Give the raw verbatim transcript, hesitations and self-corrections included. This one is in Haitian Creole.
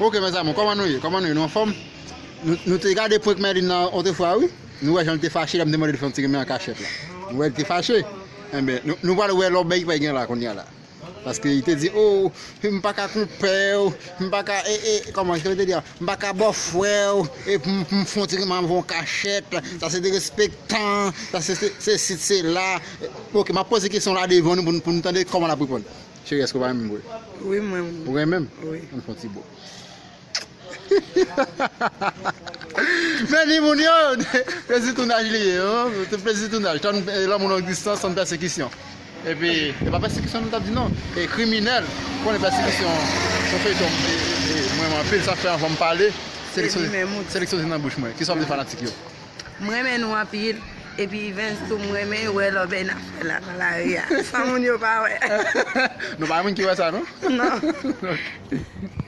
Ok, mezanmi, kòman nou ye? Kòman nou ye? Nou anfòm? Nou, nou te gade prank Merlin nan otrefwa, wi. Nou wè jan l te fache, lè m te mande l fè yon ti renmen an kachèt la. Nou wè l te fache. Enben, nou, nou pral wè lòbèy ki pral gen la kounye a la. Paske li te di, oh, m pa ka konpè w, m pa ka, e, e, kòman, ki te di, m pa ka bòfrè w, e pou m, pou m fè yon ti renmen avè w an kachèt, sa se derespektan, sa se, se, se, se, se la. Ok, m ap poze kesyon la devan nou pou, n- pou nou tande kòman l ap reponn. Cheri, èske w pa renmen m vre? Wi, mwen. Ou renmen m? Wi. Ann fè yon ti bo. Men ni moun yo, plezi tounaj li ye, hein? Se plezi tounaj. Tann, eh, lanmou long distans, tann pèsekisyon. Epi, e pa pèsekisyon nou t ap di non. E kriminèl, konnen pèsekisyon, se yon feyton, e, e, mwen, mwen anpil, sa fè anvan m pale. Se li k soti, se li k soti nan bouch mwen. Kisa w ap di fanatik yo? M renmen nou anpil. Epi Vens tou, m renmen wè lòbèy n ap fè la nan lari a. San moun yo pa wè. Nou pa moun ki wè sa, non? Non.